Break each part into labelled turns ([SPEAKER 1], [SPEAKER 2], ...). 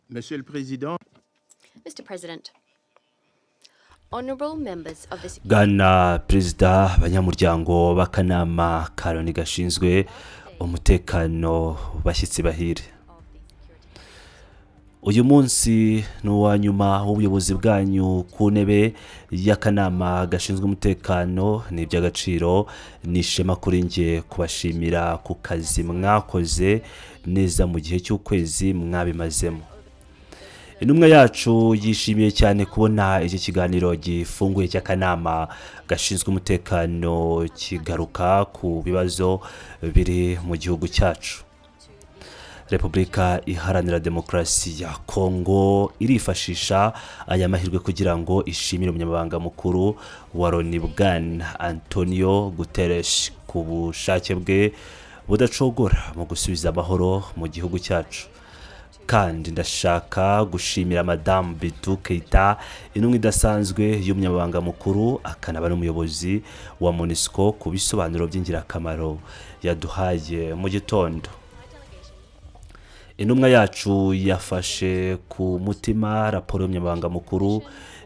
[SPEAKER 1] Monsieur le Président,
[SPEAKER 2] Mr. President, honorable members of the
[SPEAKER 3] Bwana Perezida, abanyamuryango b'akanama ka Loni gashinzwe umutekano, bashyitsi bahire, uyu munsi ni uwa nyuma w'ubuyobozi bwanyu ku ntebe y'akanama gashinzwe umutekano. Ni iby'agaciro, ni ishema kuri njye kubashimira ku kazi mwakoze neza mu gihe cy'ukwezi mwabimazemo. Intumwa yacu yishimiye cyane kubona iki kiganiro gifunguye cy'akanama gashinzwe umutekano kigaruka ku bibazo biri mu gihugu cyacu. Repubulika Iharanira Demokarasi ya Kongo irifashisha aya mahirwe kugira ngo ishimire Umunyamabanga Mukuru wa Loni, Bwana Antonio Guterres, ku bushake bwe budacogora mu gusubiza amahoro mu gihugu cyacu. Kandi ndashaka gushimira Madamu Bintou Keita, intumwa idasanzwe y'Umunyamabanga Mukuru akanaba n'umuyobozi wa MONUSCO, ku bisobanuro by'ingirakamaro yaduhaye mu gitondo. Intumwa yacu yafashe ku mutima raporo y'Umunyamabanga Mukuru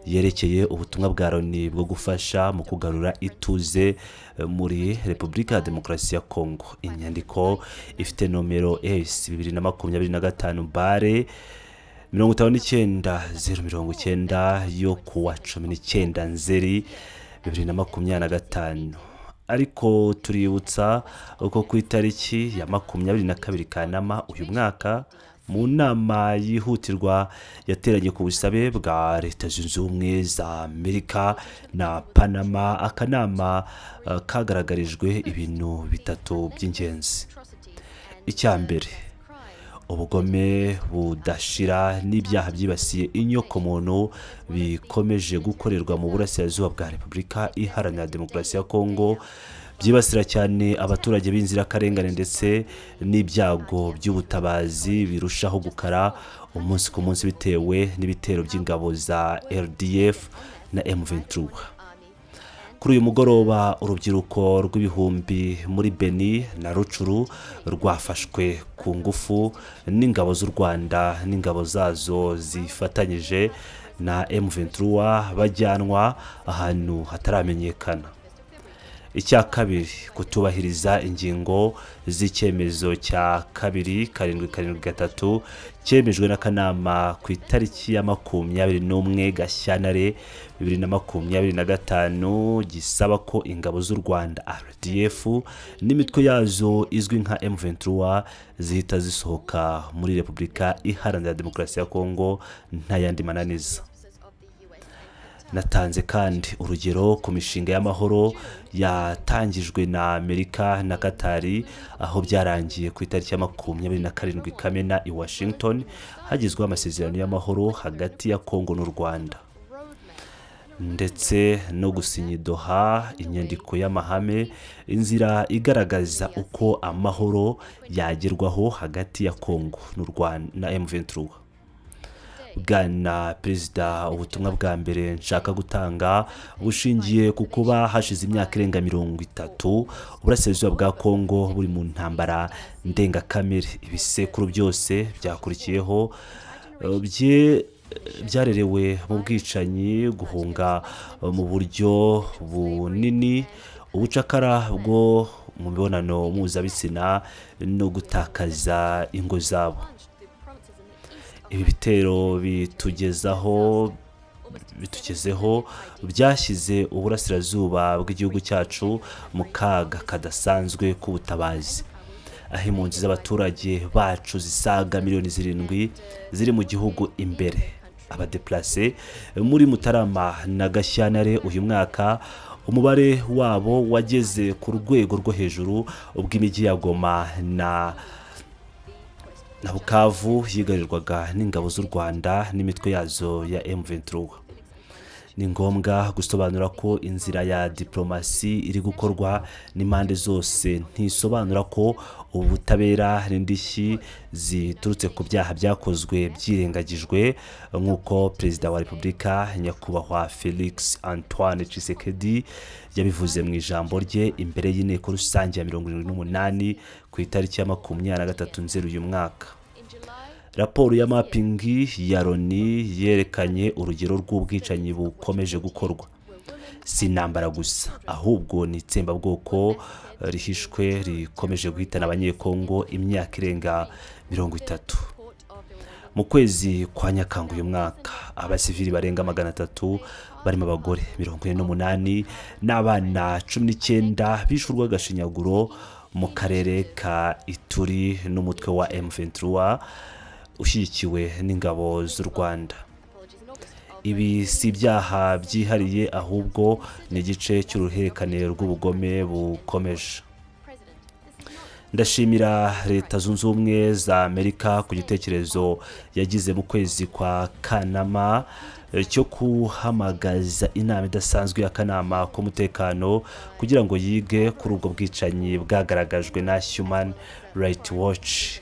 [SPEAKER 3] yerekeye ubutumwa bwa Loni bwo gufasha mu kugarura ituze muri Repubulika ya Demokarasi ya Kongo, inyandiko ifite nomero S 2025/59090 yo kuwa 19 Nzeri 2025. Ariko tuributsa ko ku itariki ya 22 Kanama uyu mwaka, mu nama yihutirwa yateranye ku busabe bwa Leta Zunze Ubumwe za Amerika na Panama, akanama kagaragarijwe ibintu bitatu by'ingenzi. Icya mbere, ubugome budashira n'ibyaha byibasiye inyokomuntu bikomeje gukorerwa mu burasirazuba bwa Repubulika Iharanira Demokarasi ya Kongo, byibasira cyane abaturage b'inzirakarengane, ndetse n'ibyago by'ubutabazi birushaho gukara umunsi ku munsi bitewe n'ibitero by'ingabo za RDF na M23. Kuri uyu mugoroba, urubyiruko rw'ibihumbi muri Beni na Rutshuru rwafashwe ku ngufu n'ingabo z'u Rwanda n'ingabo zazo zifatanyije na M23, bajyanwa ahantu hataramenyekana. Icya kabiri, kutubahiriza ingingo z'icyemezo cya 2773 cyemejwe n'akanama ku itariki ya 21 Gashyantare 2025, gisaba ko ingabo z'u Rwanda RDF n'imitwe yazo izwi nka M23 zihita zisohoka muri Repubulika Iharanira Demokarasi ya Kongo nta yandi mananiza. Natanze kandi urugero ku mishinga y'amahoro yatangijwe na Amerika na Katari, aho byarangiye ku itariki ya 27 Kamena i Washington hagezweho amasezerano y'amahoro hagati ya Kongo n'u Rwanda, ndetse no gusinya i Doha inyandiko y'amahame, inzira igaragaza uko amahoro yagerwaho hagati ya Kongo n'u Rwanda na M23. Bwana Perezida, ubutumwa bwa mbere nshaka gutanga bushingiye ku kuba hashize imyaka irenga 30 uburasirazuba bwa Kongo buri mu ntambara ndengakamere. Ibisekuru byose byakurikiyeho byarerewe mu bwicanyi, guhunga mu buryo bunini, ubucakara bwo mu mibonano mpuzabitsina no gutakaza ingo zabo. Ibi bitero bitugezeho byashyize uburasirazuba bw'igihugu cyacu mu kaga kadasanzwe k'ubutabazi, aho impunzi z'abaturage bacu zisaga miliyoni 7 ziri mu gihugu imbere, abadéplacés muri Mutarama na Gashyantare uyu mwaka umubare wabo wageze ku rwego rwo hejuru, ubwo imijyi ya Goma na Bukavu yigarirwaga n'ingabo z'u Rwanda n'imitwe yazo ya M23. Ni ngombwa gusobanura ko inzira ya diplomasi iri gukorwa n'impande zose ntisobanura ko ubutabera n'indishyi ziturutse ku byaha byakozwe byirengagijwe, nk'uko Perezida wa Repubulika, Nyakubahwa Felix Antoine Tshisekedi, yabivuze mu ijambo rye imbere y'Inteko Rusange ya 78 ku itariki ya 23 Nzeri uyu mwaka. Raporo ya mapping ya Loni yerekanye urugero rw'ubwicanyi bukomeje gukorwa. Si intambara gusa, ahubwo ni itsembabwoko rihishwe rikomeje guhitana Abanyekongo imyaka irenga 30. Mu kwezi kwa Nyakanga uyu mwaka, abasivili barenga 300 barimo abagore 48 n'abana 19 bishwe urw'agashinyaguro mu karere ka Ituri n'umutwe wa M23 ushyigikiwe n'ingabo z'u Rwanda. Ibi si ibyaha byihariye, ahubwo ni igice cy'uruhererekane rw'ubugome bukomeje. Ndashimira Leta Zunze Ubumwe za Amerika ku gitekerezo yagize mu kwezi kwa Kanama cyo guhamagaza inama idasanzwe y'akanama k'umutekano kugira ngo yige kuri ubwo bwicanyi bwagaragajwe na Human Rights Watch.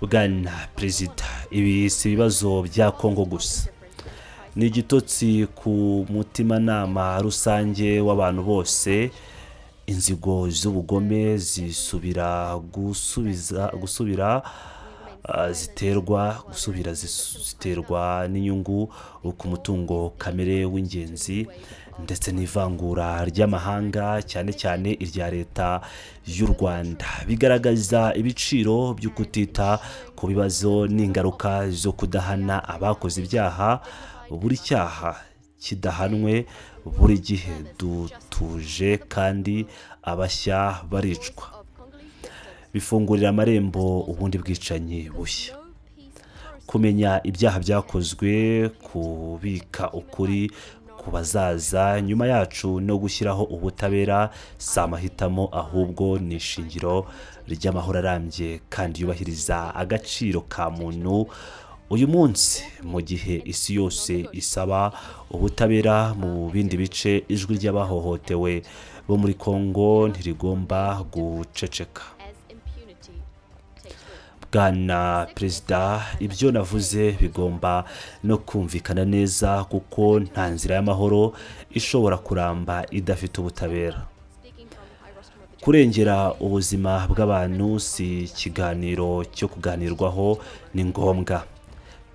[SPEAKER 3] Bwana Perezida, ibi si ibibazo bya Kongo gusa, ni igitotsi ku mutimanama rusange w'abantu bose. Inzigo z'ubugome zisubira gusubiza gusubira ziterwa gusubira ziterwa n'inyungu ku mutungo kamere w'ingenzi ndetse n'ivangura ry'amahanga, cyane cyane irya Leta y'u Rwanda, bigaragaza ibiciro byo kutita ku bibazo n'ingaruka zo kudahana abakoze ibyaha. Buri cyaha kidahanwe buri gihe dutuje kandi abashya baricwa, bifungurira amarembo ubundi bwicanyi bushya. Kumenya ibyaha byakozwe, kubika ukuri ku bazaza nyuma yacu no gushyiraho ubutabera si amahitamo, ahubwo ni ishingiro ry'amahoro arambye kandi yubahiriza agaciro ka muntu. Uyu munsi, mu gihe isi yose isaba ubutabera mu bindi bice, ijwi ry'abahohotewe bo muri Kongo ntirigomba guceceka. Bwana Perezida, ibyo navuze bigomba no kumvikana neza, kuko nta nzira y'amahoro ishobora kuramba idafite ubutabera. Kurengera ubuzima bw'abantu si ikiganiro cyo kuganirwaho, ni ngombwa.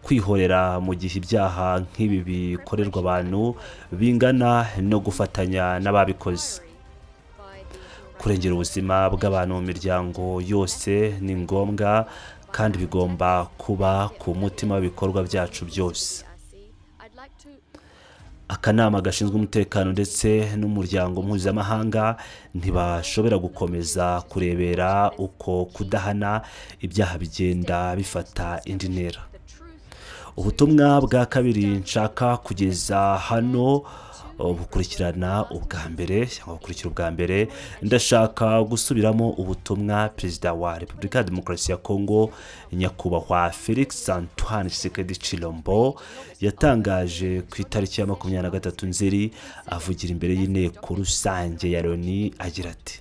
[SPEAKER 3] Kwihorera mu gihe ibyaha nk'ibi bikorerwa abantu bingana no gufatanya n'ababikoze. Kurengera ubuzima bw'abantu mu miryango yose ni ngombwa kandi bigomba kuba ku mutima w'ibikorwa byacu byose. Akanama gashinzwe umutekano ndetse n'umuryango mpuzamahanga ntibashobora gukomeza kurebera uko kudahana ibyaha bigenda bifata indi ntera. Ubutumwa bwa kabiri nshaka kugeza hano bukurikirana ubwa mbere cyangwa bukurikira ubwa mbere. Ndashaka gusubiramo ubutumwa Perezida wa Repubulika ya Demokarasi ya Kongo, Nyakubahwa Felix Antoine Tshisekedi Tshilombo, yatangaje ku itariki ya 23 Nzeri avugira imbere y'Inteko Rusange ya Loni, agira ati: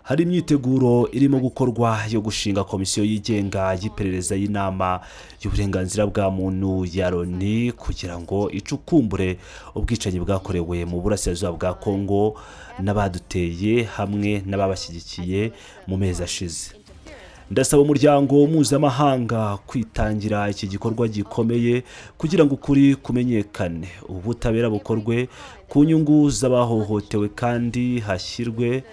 [SPEAKER 3] "Hari imyiteguro irimo gukorwa yo gushinga komisiyo yigenga y'iperereza y'inama y'uburenganzira bwa muntu ya Loni kugira ngo icukumbure ubwicanyi bwakorewe mu burasirazuba bwa Kongo n'abaduteye hamwe n'ababashyigikiye mu mezi ashize. Ndasaba umuryango mpuzamahanga kwitangira iki gikorwa gikomeye kugira ngo ukuri kumenyekane, ubutabera bukorwe ku nyungu z'abahohotewe kandi hashyirwe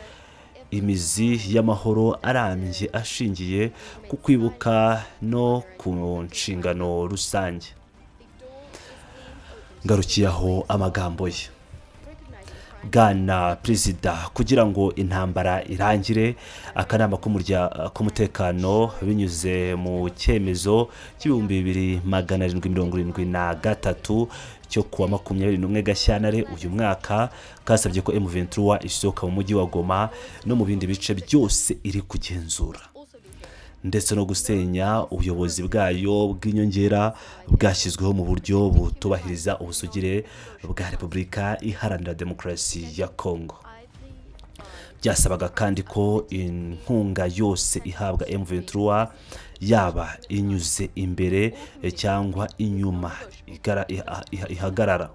[SPEAKER 3] imizi y'amahoro arambye ashingiye ku kwibuka no ku nshingano rusange." Ngarukiye aho amagambo ye. Bwana Perezida, kugira ngo intambara irangire, akanama k'umutekano binyuze mu cyemezo cya 2773 cyo kuwa 21 Gashyantare uyu mwaka kasabye ko M23 isohoka mu mujyi wa Goma no mu bindi bice byose iri kugenzura, ndetse no gusenya ubuyobozi bwayo bw'inyongera bwashyizweho mu buryo butubahiriza ubusugire bwa Repubulika Iharanira Demokarasi ya Kongo. Byasabaga kandi ko inkunga yose ihabwa M23, yaba inyuze imbere cyangwa inyuma, ihagarara.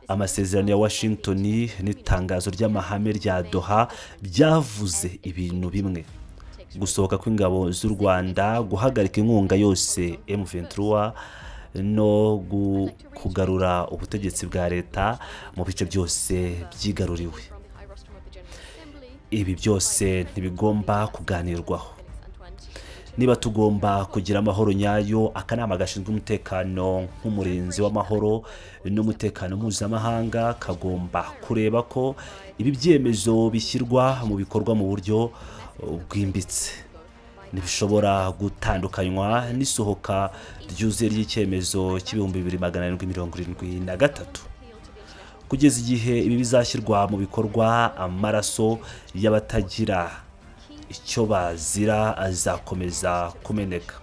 [SPEAKER 3] Amasezerano ya Washington n'itangazo ry'amahame rya Doha byavuze ibintu bimwe. Gusohoka kw'ingabo z'u Rwanda, guhagarika inkunga yose M23 no kugarura ubutegetsi bwa leta mu bice byose byigaruriwe.
[SPEAKER 2] From the high rostrum of the General Assembly,
[SPEAKER 3] Ibi byose ntibigomba kuganirwaho.
[SPEAKER 2] Felix Antoine Tshisekedi.
[SPEAKER 3] Niba tugomba kugira amahoro nyayo, akanama gashinzwe umutekano nk'umurinzi w'amahoro n'umutekano mpuzamahanga kagomba kureba ko ibi byemezo bishyirwa mu bikorwa mu buryo bwimbitse. Ntibishobora gutandukanywa n'isohoka ryuzuye ry'icyemezo cya 2773. Kugeza igihe ibi bizashyirwa mu bikorwa, amaraso y'abatagira icyo bazira azakomeza kumeneka.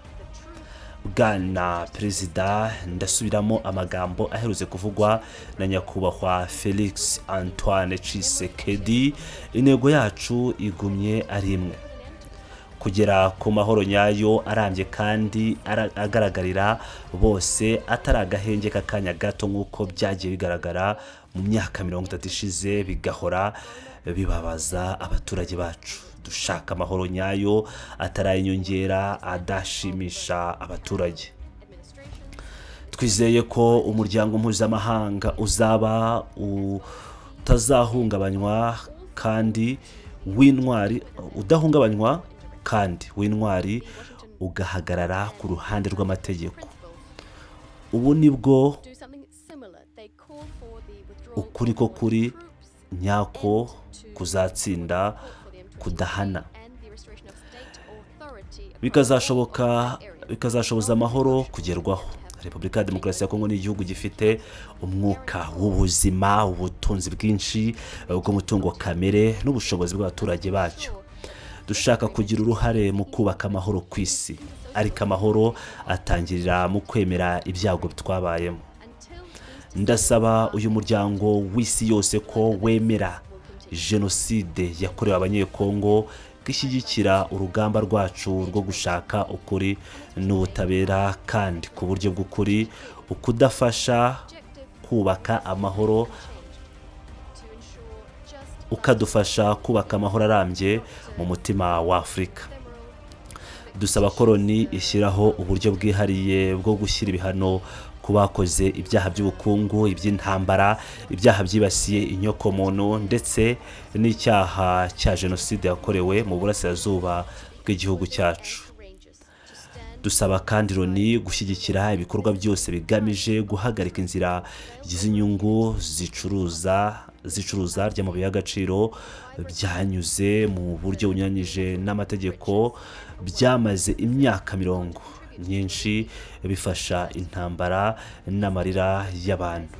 [SPEAKER 3] Bwana Perezida, ndasubiramo amagambo aherutse kuvugwa na Nyakubahwa Felix Antoine Tshisekedi: intego yacu igumye ari imwe, kugera ku mahoro nyayo arambye kandi agaragarira bose, atari agahenge k'akanya gato nk'uko byagiye bigaragara mu myaka 30 ishize, bigahora bibabaza abaturage bacu. Dushaka amahoro nyayo, atari ay'inyongera adashimisha abaturage. Twizeye ko umuryango mpuzamahanga uzaba utazahungabanywa kandi w'intwari, udahungabanywa kandi w'intwari, ugahagarara ku ruhande rw'amategeko. Ubu nibwo
[SPEAKER 2] Do something similar. They call for the withdrawal
[SPEAKER 3] ukuri ko
[SPEAKER 2] of
[SPEAKER 3] kuri
[SPEAKER 2] troops
[SPEAKER 3] nyako kuzatsinda kudahana,
[SPEAKER 2] and the restoration of state authority across
[SPEAKER 3] bikazashoboka
[SPEAKER 2] all occupied areas.
[SPEAKER 3] Bikazashoboza amahoro kugerwaho. Repubulika ya Demokarasi ya Kongo ni igihugu gifite umwuka w'ubuzima, ubutunzi bwinshi bw'umutungo kamere n'ubushobozi bw'abaturage bacyo. Dushaka kugira uruhare mu kubaka amahoro ku isi, ariko amahoro atangirira mu kwemera ibyago twabayemo.
[SPEAKER 2] Until these
[SPEAKER 3] Ndasaba uyu muryango w'isi yose ko wemera jenoside yakorewe Abanyekongo, ishyigikira urugamba rwacu rwo gushaka ukuri n'ubutabera, kandi ku buryo bw'ukuri ukudafasha kubaka amahoro
[SPEAKER 2] to ensure just
[SPEAKER 3] ukadufasha kubaka amahoro arambye mu mutima wa Afurika. Dusaba ko Loni ishyiraho uburyo bwihariye bwo gushyira ibihano ku bakoze ibyaha by'ubukungu, iby'intambara, ibyaha byibasiye inyokomuntu ndetse n'icyaha cya jenoside yakorewe mu burasirazuba bw'igihugu cyacu.
[SPEAKER 2] Rangers to stand
[SPEAKER 3] Dusaba kandi Loni gushyigikira ibikorwa byose bigamije guhagarika inzira z'inyungu zicuruza ry'amabuye y'agaciro byanyuze mu buryo bunyuranyije n'amategeko, byamaze imyaka mirongo myinshi bifasha intambara n'amarira y'abantu.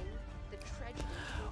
[SPEAKER 2] The tragedy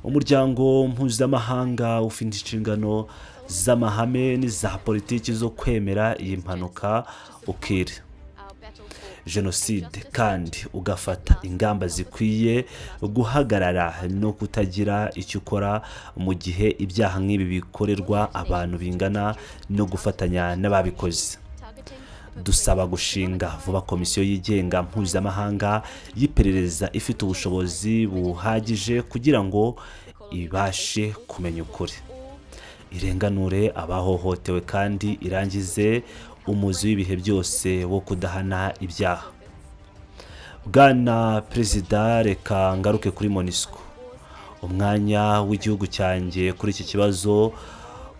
[SPEAKER 3] Umuryango mpuzamahanga ufite inshingano z'amahame n'iza politiki zo kwemera iyi mpanuka, ukira
[SPEAKER 2] our battle for
[SPEAKER 3] jenoside, kandi ugafata ingamba zikwiye. Guhagarara no kutagira icyo ukora mu gihe ibyaha nk'ibi bikorerwa abantu bingana no gufatanya n'ababikoze.
[SPEAKER 2] Targeting
[SPEAKER 3] Dusaba gushinga vuba komisiyo yigenga mpuzamahanga y'iperereza ifite ubushobozi buhagije kugira ngo ibashe kumenya ukuri, irenganure abahohotewe kandi irangize umuzi w'ibihe byose wo kudahana ibyaha. Bwana Perezida, reka ngaruke kuri MONUSCO. Umwanya w'igihugu cyanjye kuri iki kibazo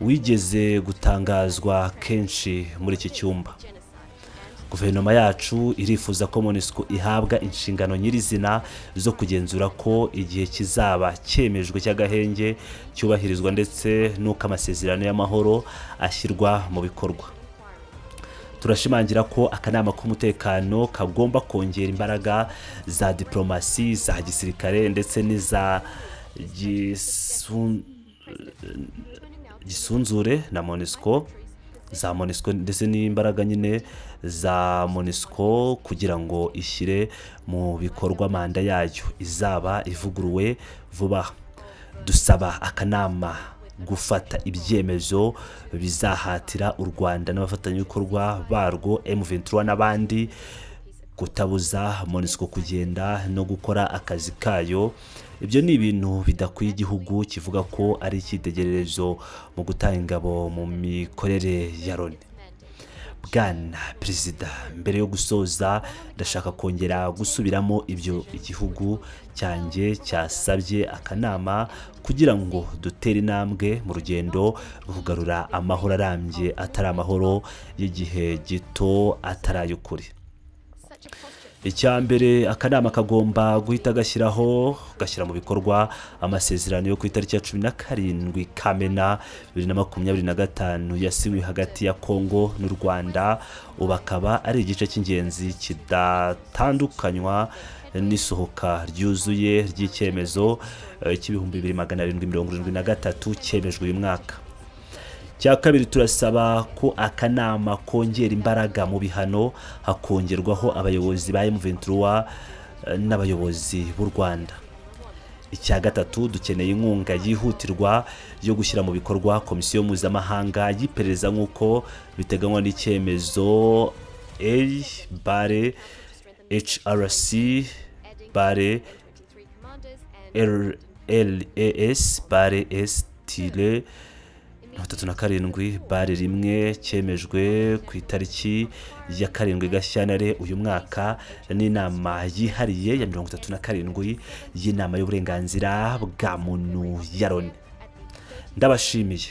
[SPEAKER 3] wigeze gutangazwa kenshi muri iki cyumba.
[SPEAKER 2] Genocide and
[SPEAKER 3] Guverinoma yacu irifuza ko MONUSCO ihabwa inshingano nyirizina zo kugenzura ko igihe kizaba cyemejwe cy'agahenge cyubahirizwa, ndetse n'uko amasezerano y'amahoro ashyirwa mu bikorwa. Turashimangira ko akanama k'umutekano kagomba kongera imbaraga za diplomasi, za gisirikare ndetse n'iza gisunzure na MONUSCO, za MONUSCO ndetse n'imbaraga nyine za MONUSCO kugira ngo ishyire mu bikorwa manda yayo izaba ivuguruwe vuba. Dusaba akanama gufata ibyemezo bizahatira u Rwanda n'abafatanyabikorwa barwo M23 n'abandi kutabuza MONUSCO kugenda no gukora akazi kayo. Ibyo ni ibintu bidakwiye igihugu kivuga ko ari icyitegererezo mu gutanga ingabo mu mikorere ya Loni. Bwana Perezida, mbere yo gusoza ndashaka kongera gusubiramo ibyo igihugu cyanjye cyasabye akanama kugira ngo dutere intambwe mu rugendo rwo kugarura amahoro arambye, atari amahoro y'igihe gito, atari ay'ukuri.
[SPEAKER 2] Such a posture
[SPEAKER 3] Icya mbere, akanama kagomba guhita gashyiraho, gashyira mu bikorwa amasezerano yo ku itariki ya 17 Kamena 2025 yasinywe hagati ya Kongo n'u Rwanda, ubu akaba ari igice cy'ingenzi kidatandukanywa n'isohoka ryuzuye ry'icyemezo cy'2773 cyemejwe uyu mwaka. Cya kabiri, turasaba ko akanama kongera imbaraga mu bihano, hakongerwaho abayobozi ba M23 n'abayobozi b'u Rwanda. Icya gatatu, dukeneye inkunga yihutirwa yo gushyira mu bikorwa komisiyo mpuzamahanga y'iperereza nk'uko biteganywa n'icyemezo A barre HRC barre
[SPEAKER 2] M23 commanders and
[SPEAKER 3] RLAS barre S tiret 37/1, cyemejwe ku itariki ya 7 Gashyantare uyu mwaka n'inama yihariye ya 37 y'inama y'uburenganzira bwa muntu ya Loni. Ndabashimiye.